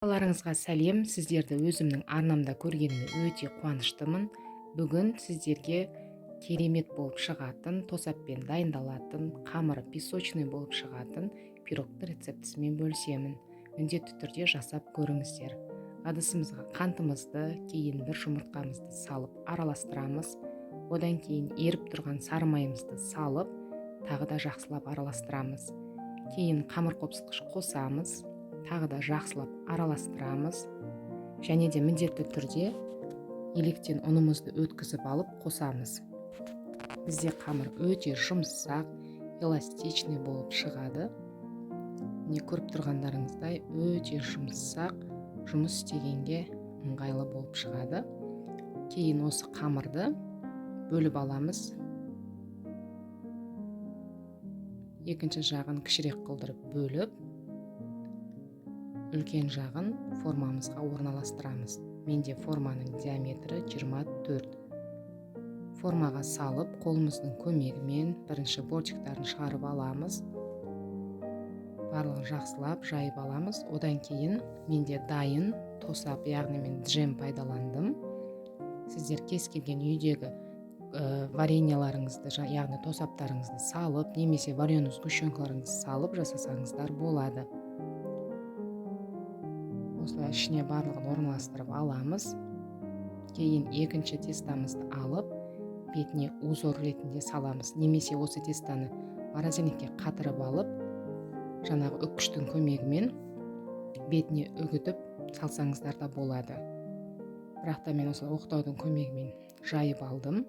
Баршаларыңызға сәлем! Сіздерді өзімнің арнамда көргеніме өте қуаныштымын. Бүгін сіздерге керемет болып шығатын, тосаппен дайындалатын, қамыры песочный болып шығатын пирогтың рецептісімен бөлісемін. Міндетті түрде жасап көріңіздер. Ыдысымызға қантымызды, кейін бір жұмыртқамызды салып араластырамыз. Одан кейін еріп тұрған сары майымызды салып, тағы да жақсылап араластырамыз. Кейін қамыр қопсытқыш қосамыз, тағы да жақсылап араластырамыз. Және де міндетті түрде електен ұнымызды өткізіп алып қосамыз. Бізде қамыр өте жұмсақ, эластичный болып шығады. Міне, көріп тұрғандарыңыздай, өте жұмсақ, жұмыс істегенге ыңғайлы болып шығады. Кейін осы қамырды бөліп аламыз. Екінші жағын кішірек қылдырып бөліп, үлкен жағын формамызға орналастырамыз. Менде форманың диаметрі 24. Формаға салып, қолымыздың көмегімен бірінші бортиктарын шығарып аламыз. Барлығын жақсылап жайып аламыз. Одан кейін менде дайын тосап, яғни мен джем пайдаландым. Сіздер кез келген үйдегі вареньяларыңызды, яғни тосаптарыңызды салып, немесе вареный сгущенкаларыңызды салып жасасаңыздар болады. Осылай ішіне барлығын орналастырып аламыз. Кейін екінші тестамызды алып, бетіне узор ретінде саламыз. Немесе осы тестаны морозильникке қатырып алып, жаңағы үккіштің көмегімен бетіне үгітіп салсаңыздар да болады. Бірақ та мен осылай оқтаудың көмегімен жайып алдым.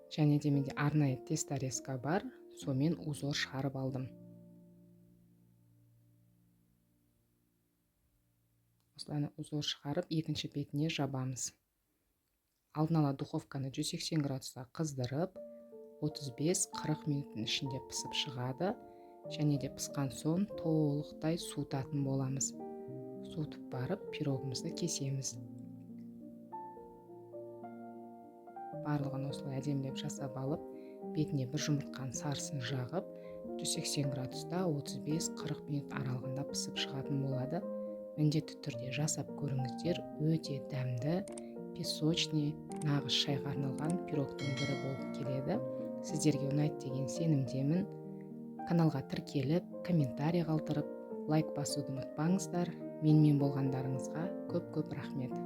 Және де менде арнайы тесторезка бар, сонымен узор шығарып алдым. Осылай узор шығарып, екінші бетіне жабамыз. Алдын ала духовканы 180 градуста қыздырып, 35-40 минуттың ішінде пісіп шығады. Және де пысқан соң толықтай суытатын боламыз. Суытып барып, пирогымызды кесеміз. Барлығын осылай әдемілеп жасап алып, бетіне бір жұмыртқаның сарысын жағып, 180 градуста 35-40 минут аралығында пісіп шығатын болады. Міндетті түрде жасап көріңіздер, өте дәмді, песочный, нағыз шайға арналған пирогтың бірі болып келеді. Сіздерге ұнайды деген сенімдемін. Каналға тіркеліп, комментарий қалдырып, лайк басуды ұмытпаңыздар. Менімен болғандарыңызға көп-көп рахмет.